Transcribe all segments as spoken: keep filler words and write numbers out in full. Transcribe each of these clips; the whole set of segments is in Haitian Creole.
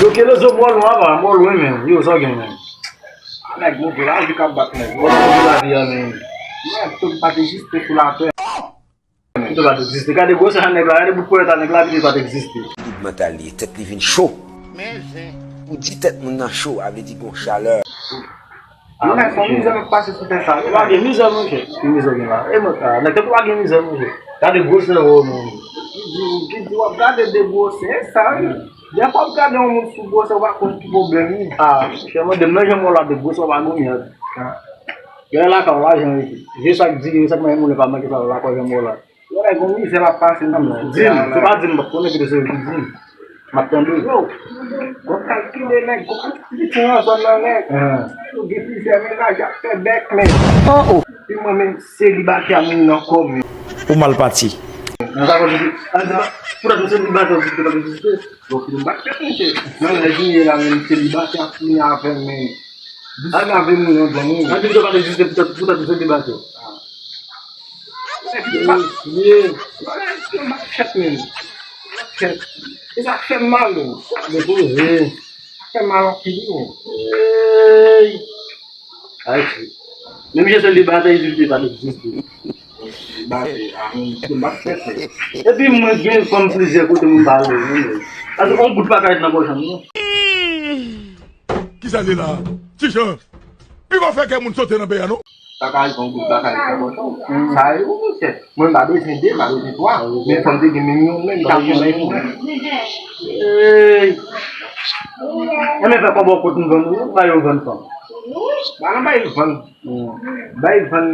Yo, K-Lezo, mò lwen apa, mò lwen menm. Yo, sa w gen menm? Nèg, move lavi k ap bat nèg. Mò lwen lavi a menm. Nèg, tout pa t egziste sou latè. Tout pa t egziste. Gade gwosè a nèg la, gade bout ponyèt a nèg la, li pa t egziste. Doub mantal li ye, tèt li vin cho. Pou di tèt moun nan cho, a vle di gon chalè. Mwen, nèg, se yon mizè m ap pase sou tè sa, wi. Pa gen mizè, monchè. Ki mizè gen la? E mwen, ka, nèg, tankou pa gen mizè, monchè. Gade gwosè yo, menm. Ki di, ki di w ap gade de gwosè, sa, wi. Dèfwa w ap gade yon moun sou gwosè, w pa konn ki pwoblèm li. A, monchè, mande m nan jan mwen la de gwosè, w pa gon mèd. Gen lakay w la, jan rete. Je sa k di, je sa k nan moulen pa manke sa lakay jan mwen la. Yo, nèg, gon mizè m ap pase nan men. Di m, se pa di m, m p ap konnen ki te se ki di m. M ap tande. Yo, gon kalkile nèg, gon kalkile ti nan zòn nan nèg. Yo gen plizyè mennaj y ap fè bèk, men. Oh, oh. Epi mwen menm selibatè, moun nan kò m. Ou mal pati. Nan sa konn di, an di, poutèt ou selibatè, ou di ke pa egziste. Bon, ki m bat tèt, mesye. Nan lè jounen la, menm selibatè ap fini avè m, men. Al lave moun yon dòmi. An di ke pa egziste, poutèt, poutèt ou selibatè. Nèg, li pa, li, li pa fèt menm. Li pa fèt. E sa fè m mal, wi. Depoze. Sa fè m mal anpil, wi. Ey. Ayiti. Menm jan selibatè, li pa egziste. Selibatè, a, menm, li pa fèt menm. Epi mwen gen fanm plizyè kote moun pale, wi. Paske on gout pa ka ret nan pòch an, non. Kisa l ye la? Ti Jan, li pa fè kè moun sote nan peyi a, non. Pa ka rive yon gout bagay nan pòch ou. Sa e ou, mesye. Mwen, m pa bezwen de, m pa bezwen twa. Men fò m te gen menm yon, men m ta pran menm yon. Ey. Enben fè kòb ou kot m vann ou, ba yo vann fanm. Ba nan bay vann. Bay vann.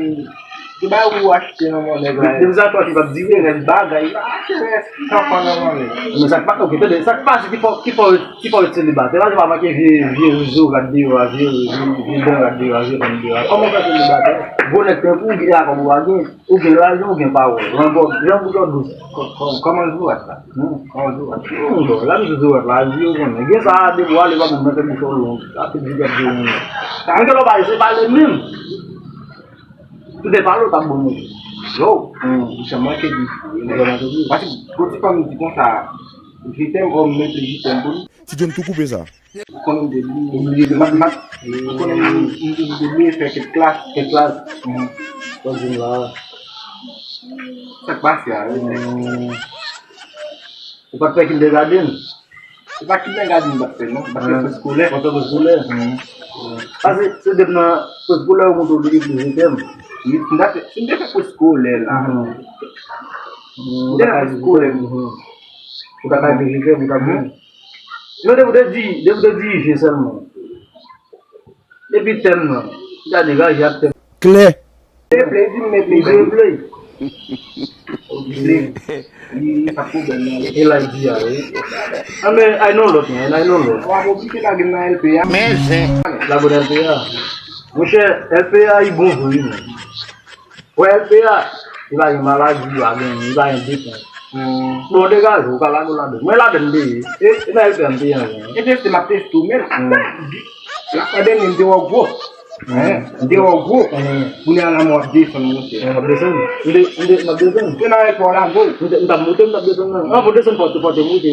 Ki bay ou achte nan monnè la. Depi sa twa ki p ap dire. Rès bagay la, achte rès. Sa pa nan monnè. Men sa k pa, ok, tande, sa k pase ki fè, ki fè, ki fè w selibatè? Paske pa manke vye, vye rizo rat deyò a, vye, vye, vye dan rat deyò a, vye fanm deyò a. Kòman w fè selibatè? Gwo nèg tankou w gen akò pou w pa gen. Ou gen lajan, ou gen pawòl. Lanbò, jan bouch ou dous. Kò-, kò-, kòman zorat la? Hmm. Kòman zorat? Hmm, bon, la m di zorat la, di yo konnen. Gen sa a, depi w ale pa moun nan fè bouch ou long. Sa se di gad di moun nan. Sa gen lè w pa ese pale menm. Tout e pale w t ap bon moun. Yo, hmm, bouch an manke di. Bouch an manke di. Paske gwo ti fanm di konsa, je t'aime, òm mete je t'aime pou li. Ti John tou koupe sa. Ou konnen m te bliye. Ou bliye de matemati. Ou konnen m, m, m te bliye fè kèk klas. Kèk klas. Hmm. Sa k di m la. Sa k pase a, wi. Hmm. Ou pa t fè kindergarten? Se pa kindergarten m pa t fè, non. M pa t fè preskolè. Ou pa t fè preskolè? Hmm. Paske se depi nan preskolè ou montre w li plizyè tèm. Wi, m ta fè, si m te fè preskolè la. Hmm. M te fè preskolè. Hmm. Ou ta ka vin jete, ou ta vin. Men depi w te di, depi w te dirije sèlman. Epi tèm nan, ou ta degaje ak tèm. Klè. Play, play, di m men play. Play, play. Li, li pa pwoblèm nan. E la di a, wi. A men, ay non lòt, men, ay non lòt. W ap oblije lage m nan L P A. Men zen. Lage w nan L P A. Monchè, L P A, li bon vre, wi, men. Wè, L P A, li pa gen maladi, li pa gen, li pa gen depans. Hmm. Bon, degaje w, ou ka lage w ladan. Mwen ladan m te ye. E, e nan L P A m te ye anvan. E teste, m ap teste w, men. Hmm. Lakòde m te wè w gwo. Hmm. Hein? M te wè w gwo. Hmm. Kounye a la, m w ap desann, monchè. M ap desann. M te, m te, m ap desann. Se nan L P A w lage w. M te, m t ap monte, m t ap desann nan. An, pou desann fò, fò te monte.